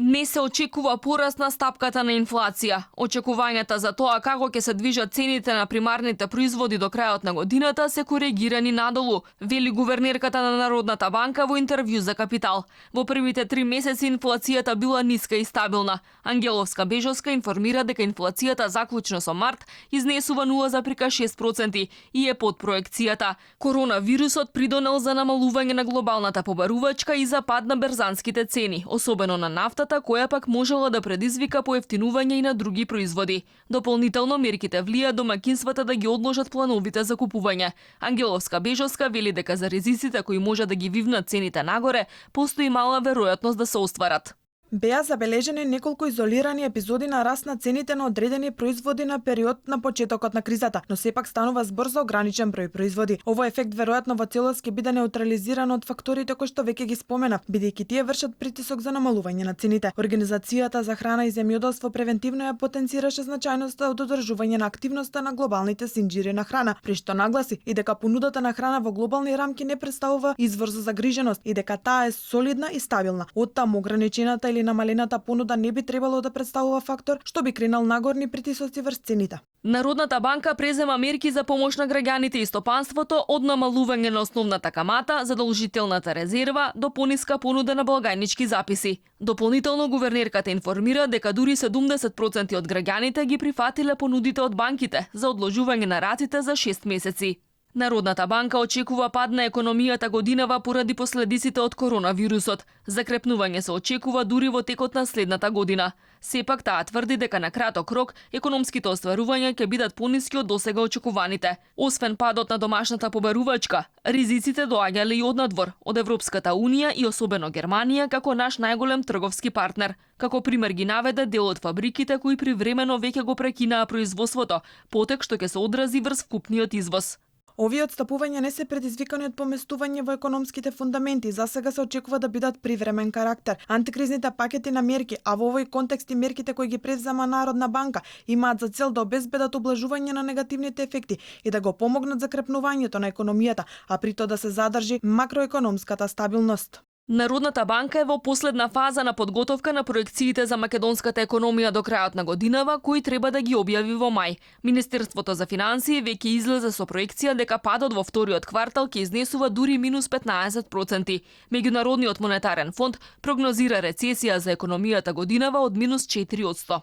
Не се очекува пораст на стапката на инфлација. Очекувањата за тоа како ќе се движат цените на примарните производи до крајот на годината се коригирани надолу, вели гувернерката на Народната банка во интервју за Капитал. Во првите 3 месеци инфлацијата била ниска и стабилна. Ангеловска-Бежовска информира дека инфлацијата заклучно со март изнесува 0,6% и е под проекцијата. Коронавирусот придонел за намалување на глобалната побарувачка и за пад на берзанските цени, особено на нафтата, која пак можела да предизвика поевтинување и на други производи. Дополнително мерките влија домакинствата да ги одложат плановите за купување. Ангеловска-Бежовска вели дека за ризиците кои може да ги вивнат цените нагоре, постои мала веројатност да се остварат. Беа забележени неколку изолирани епизоди на раст на цените на одредени производи на период на почетокот на кризата, но сепак станува збор за ограничен број производи. Овој ефект веројатно во целост ќе биде неутрализиран од факторите кои што веќе ги споменав, бидејќи тие вршат притисок за намалување на цените. Организацијата за храна и земјоделство превентивно ја потенцираше значајноста од одржување на активноста на глобалните синџири на храна, при што нагласи и дека понудата на храна во глобални рамки не представува извор за загриженост и дека таа е солидна и стабилна. Оттаму ограничената или намалената понуда не би требало да представува фактор што би кренал нагорни притисоци врз цените. Народната банка презема мерки за помош на граѓаните и стопанството од намалување на основната камата, задолжителната резерва до пониска понуда на благајнички записи. Дополнително гувернерката информира дека дури 70% од граѓаните ги прифатиле понудите од банките за одложување на ратите за 6 месеци. Народната банка очекува пад на економијата годинава поради последиците од коронавирусот. Закрепнување се очекува дури во текот на следната година. Сепак таа тврди дека на краток рок економските остварувања ќе бидат пониски од досега очекуваните. Освен падот на домашната побарувачка, ризиците доаѓале и однадвор, од Европската унија и особено Германија како наш најголем трговски партнер. Како пример ги наведе дел од фабриките кои привремено веќе го прекинаа производството, потек што ќе се одрази врз вкупниот извоз. Овие отстапувања не се предизвикани од поместување во економските фундаменти, засега се очекува да бидат привремен карактер. Антикризните пакети на мерки, а во овој контекст и мерките кои ги превзема Народна банка, имаат за цел да обезбедат облажување на негативните ефекти и да го помогнат за крепнувањето на економијата, а при тоа да се задржи макроекономската стабилност. Народната банка е во последна фаза на подготовка на проекциите за македонската економија до крајот на годинава, кои треба да ги објави во мај. Министерството за финансии веќе излезе со проекција дека падот во вториот квартал ќе изнесува дури минус 15%. Меѓународниот монетарен фонд прогнозира рецесија за економијата годинава од минус 4%.